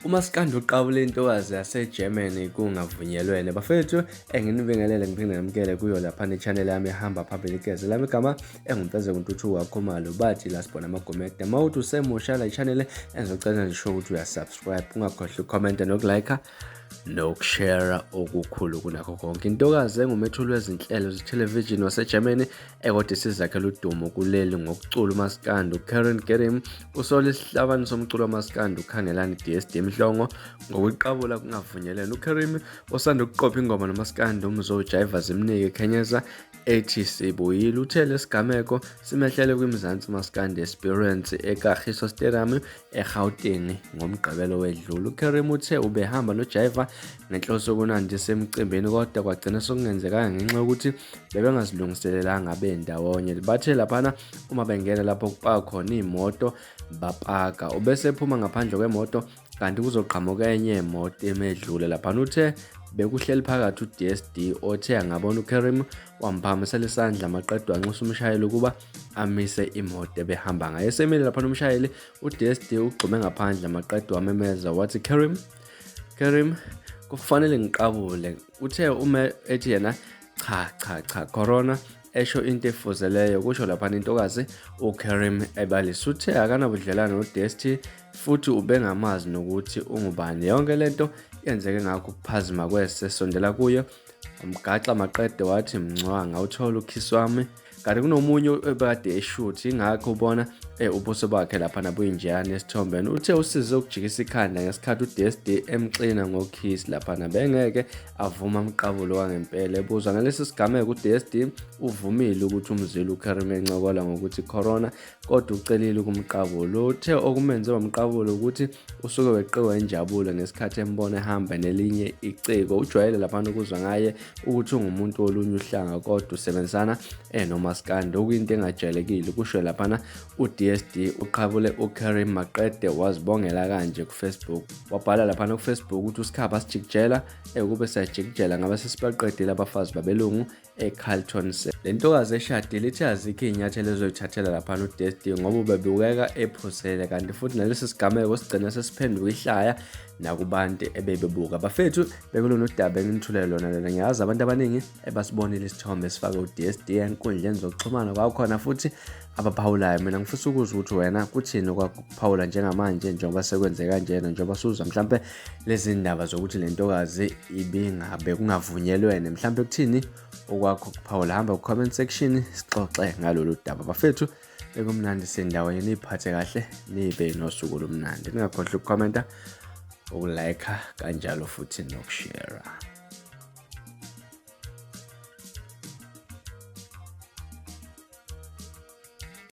Umaskandi uqabule intokazi yaseGermany kungavunyelwene. Bafethu, enginibingelele ngiphinde ngamukele kuyo lapha ne-channel yami ehamba phambili igeze lami igama enguMfezeko Ntuthuko waKhumalo bathi la sibona amagomede. Uma uthi usemusha la i-channel engizocela ngisho ukuthi uyasubscribe, ungakhohlwa ukukhomenta nokulike nokushare okukhulu kunakho konke. Intokazi engumethuli wezinhlelo zethelevishini waseGermany ekodwa isizakhela udumo kuleli ngokucula umaskandi uKaren Gerim usola isihlabani somculo wamaskandi uKhangelani DSD Mhlongo ngokuqabula kungavunyelene. UKerim osanda ukuqopha ingoma nomaskandi uMzo Jaiva Zimnike Khenyeza ethi sibuyile uthe lesigameko simehlele kwiMzansi Maskandi Experience eKagiso Stadium eGauteng ngoMgqibelo wedlule. UKerim uthe ubehamba noJaiva ngenhloso yokunandisa emcimbini kodwa kwagcina sokungenzekanga ngenxa yokuthi bebengazilungiselelanga bendawonye. Bathe laphana uma bengena lapho kupaka khona iy'moto bapaka, ubese ephuma ngaphandle kwemoto kanti kuzoqhamuka enye imoto emedlule laphana. Uthe bekuhleli phakathi uDSD othe angabona uKerim wamphakamisela isandla maqedwa wanxusa umshayeli ukuba amise imoto ebehamba ngayo. Esemile laphana umshayeli uDSD ugxume ngaphandle maqedwa wamemeza wathi Kerim, Kerim kufanele ngiqabule. Uthe uma ethi yena cha cha cha corona esho into efuzeleyo kusho laphana intokazi uKerim ebalisa. Uthe akanabudlelwane noDST futhi ubengamazi nokuthi ungubani. Yonke lento yenzeke ngakho ukuphazima kwese sondela kuyo wamgaxa maqede wathi mncwanga uthola ukhisi wami kanti kunomunye obekade eshuthi ingakho ubona ubuso bakhe lapha nabuyinjeyane esithombeni. Uthe usize ukujikisa ikhanda ngesikhathi uDSD emxina ngokhisi laphana bengeke avuma amqabulo wangempela. Ebuzwa ngalesi sigameko uDSD uvumile ukuthi umzwile uKerim encokola ngokuthi corona kodwa ucelile ukumqabula. Uthe okumenze wamqabula ukuthi usuke weqiwa injabulo ngesikhathi embona ehamba nelinye iciko. Ujwayele laphana ukuzwa ngaye ukuthi ungumuntu wolunye uhlanga kodwa usebenzisana enomaskandi okuyinto engajwayelekile kusho laphana uDSD. Uqhabule uKerim maqede wazibongela kanje kuFacebook. Wabhala laphana kuFacebook ukuthi usikhaba sijikijela ekube siyajikijela ngabe sesibaqedile abafazi babelungu eCarlton. Le ntokazi eshadile ithe azikho iy'nyathelo ezoyithathela laphana uDSD ngoba ubebukeka ephusele kanti futhi nalesi sigameko sigcina sesiphenduka ihlaya nakubantu ebebebuka. Bafethu, bekulona udaba enginithulele lona lona. Ngiyazi abantu abaningi ebasibonile isithombe esifake uDSD enkundleni zokuxhumana kwakhona futhi abaphawulayo. Mina ngifisa ukuzwa ukuthi wena kuthini okwakuphawula njengamanje njengoba sekwenzeka kanjena, njengoba suzwa mhlampe lezi ndaba zokuthi le ntokazi ibingabe kungavunyelwene, mhlampe kuthini okwakho kuphawula. Hamba ku-comment section sixoxe ngalolu daba. Bafethu, bekumnandi sendaweni, niyiphathe kahle nibe nosuku olumnandi. Ningakhohlwa ukukhomenta, ukulike kanjalo futhi nokushare.